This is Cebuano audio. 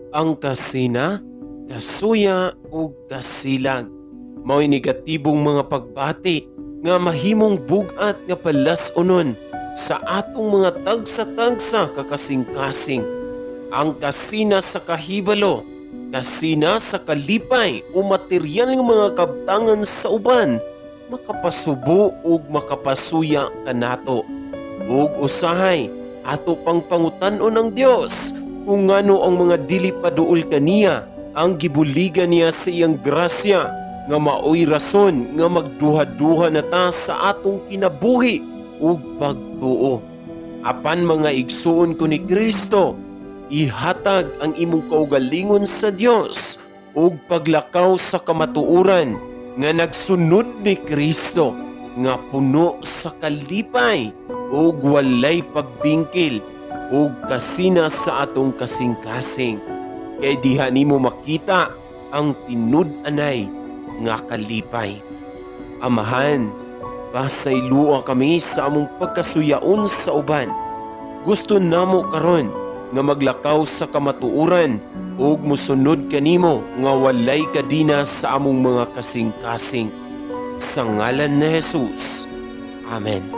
Ang kasina, kasuya ug kasilag mao'y negatibong mga pagbati nga mahimong bug-at nga palas-unon sa atong mga tagsa-tagsa ka kasing-kasing. Ang kasina sa kahibalo, kasina sa kalipay o material nga mga kabtangan sa uban, makapasubo ug makapasuya kanato. Ug usahay, ato pang pangutan-on ang Dios kung ngano ang mga dili paduol kaniya ang gibuligan niya sa iyang grasya, nga maoy rason nga magduha-duha na ta sa atong kinabuhi ug pagtuo. Apan, mga igsuon ko ni Kristo, ihatag ang imong kaugalingon sa Dios ug paglakaw sa kamatuoran nga nagsunod ni Kristo, nga puno sa kalipay ug walay pagbingkil ug kasina sa atong kasing-kasing. Kay diha nimo makita ang tinud-anay nga kalipay. Amahan, pasaylua kami sa among pagkasuyaon sa uban. Gusto namo karon nga maglakaw sa kamatuoran ug musunod kanimo nga walay kadina sa among mga kasing-kasing. Sa ngalan ni Jesus. Amen.